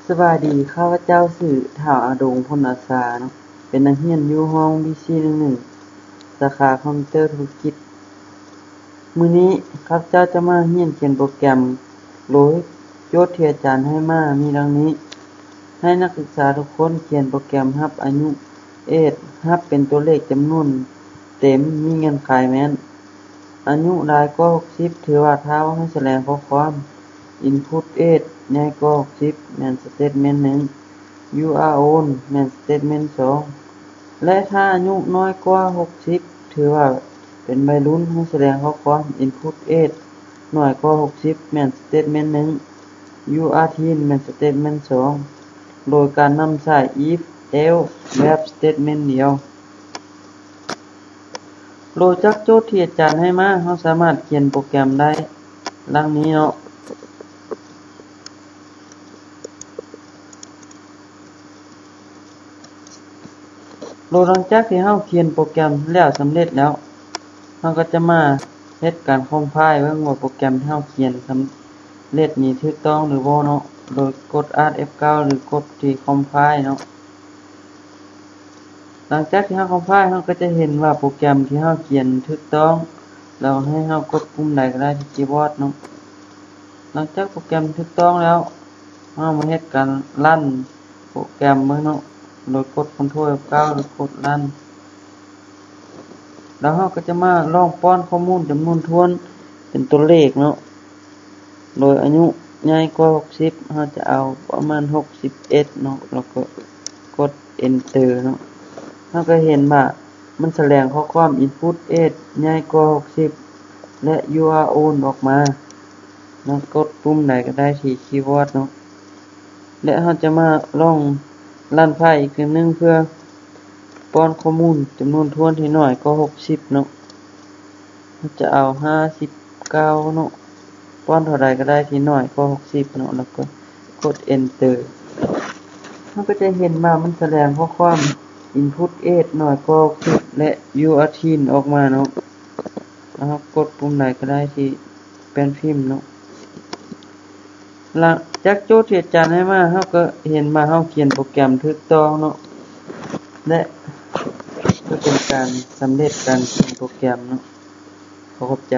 ສະບາຍດີ, ຂ້າພະເຈົ້າຊື່ ທ້າວ ອາດົງ ພົນອາສາ ເນາະ, ເປັນນັກຮຽນຢູ່ຫ້ອງ ບີຊີ ໜຶ່ງໜຶ່ງ ສາຂາຄອມພິວເຕີທຸລະກິດ. ມື້ນີ້ຂ້າພະເຈົ້າຈະມາຮຽນຂຽນໂປຣແກຣມ ໂດຍໂຈດທີ່ອາຈານໃຫ້ມາມີດັ່ງນີ້. ໃຫ້ນັກສຶກສາທຸກຄົນຂຽນໂປຣແກຣມຮັບອາຍຸ ເອຈ ຮັບເປັນຕົວເລກຈຳນວນເຕັມ ມີເງື່ອນໄຂແມ່ນ ອາຍຸຫຼາຍກວ່າຫົກສິບ ຖືວ່າທ້າວ ໃຫ້ສະແດງຂໍ້ຄວາມ Input Age ໃຫຍ່ກວ່າຫົກສິບ ແມ່ນ Statement ໜຶ່ງ, You are old ແມ່ນ Statement ສອງ ແລະ ຖ້າອາຍຸນ້ອຍກວ່າຫົກສິບ ຖືວ່າເປັນໄວລຸ້ນ ໃຫ້ສະແດງຂໍ້ຄວາມ Input Age ນ້ອຍກວ່າຫົກສິບ ແມ່ນ Statement ໜຶ່ງ, You are teen ແມ່ນ Statement ສອງ ໂດຍການນຳໃຊ້ If Else ແບບ Statement ດຽວ. ໂດຍຈາກໂຈດທີ່ອາຈານໃຫ້ມາ ເຮົາສາມາດຂຽນໂປຣແກຣມໄດ້ດັ່ງນີ້ເນາະ. ໂດຍຫຼັງຈາກທີ່ເຮົາຂຽນໂປຣແກຣມແລ້ວສຳເລັດແລ້ວ ເຮົາກໍຈະມາເຮັດການຄອມໄພລ໌ເບິ່ງວ່າໂປຣແກຣມທີ່ເຮົາຂຽນສຳເລັດນີ້ຖືກຕ້ອງຫຼືບໍ່ເນາະ, ໂດຍກົດ Alt F ເກົ້າ ຫຼືກົດທີ່ຄອມໄພລ໌ເນາະ. ຫຼັງຈາກທີ່ເຮົາຄອມໄພລ໌ ເຮົາກໍຈະເຫັນວ່າໂປຣແກຣມທີ່ເຮົາຂຽນຖືກຕ້ອງ, ແລ້ວໃຫ້ເຮົາກົດປຸ່ມໃດກໍໄດ້ທີ່ຄີບອດເນາະ. ຫຼັງຈາກໂປຣແກຣມຖືກຕ້ອງແລ້ວ ເຮົາມາເຮັດການຣັນໂປຣແກຣມເບິ່ງເນາະ, ໂດຍກົດ Ctrl F ເກົ້າ ແລ້ວກົດຣັນ. ແລ້ວເຮົາກໍຈະມາລອງປ້ອນຂໍ້ມູນຈຳນວນຖ້ວນເປັນຕົວເລກເນາະ, ໂດຍອາຍຸໃຫຍ່ກວ່າຫົກສິບ ເຮົາຈະເອົາປະມານຫົກສິບເອັດເນາະ, ແລ້ວກໍກົດ Enter ເນາະ. ເຮົາກໍເຫັນວ່າມັນສະແດງຂໍ້ຄວາມ Input Age ໃຫຍ່ກວ່າຫົກສິບ ແລະ You are old ອອກມາ. ເຮົາກົດປຸ່ມໃດກໍໄດ້ທີ່ຄີບອດເນາະ. ແລະ ເຮົາຈະມາລອງຣັນໄຟລ໌ອີກເທື່ອໜຶ່ງ ເພື່ອປ້ອນຂໍ້ມູນຈຳນວນຖ້ວນທີ່ນ້ອຍກວ່າຫົກສິບເນາະ. ເຮົາຈະເອົາຫ້າສິບເກົ້າເນາະ, ປ້ອນເທົ່າໃດກໍໄດ້ທີ່ນ້ອຍກວ່າຫົກສິບເນາະ, ແລ້ວກໍກົດ Enter. ເຮົາກໍຈະເຫັນວ່າມັນສະແດງຂໍ້ຄວາມ Input Age ນ້ອຍກວ່າຫົກສິບ ແລະ You are teen ອອກມາເນາະ. ແລ້ວເຮົາກົດປຸ່ມໃດກໍໄດ້ທີ່ແປ້ນພິມເນາະ. ຫຼັງຈາກໂຈດທີ່ອາຈານໃຫ້ມາ ເຮົາກໍເຫັນວ່າເຮົາຂຽນໂປຣແກຣມຖືກຕ້ອງເນາະ ແລະ ກໍເປັນການສຳເລັດການຂຽນໂປຣແກຣມເນາະ. ຂໍຂອບໃຈ.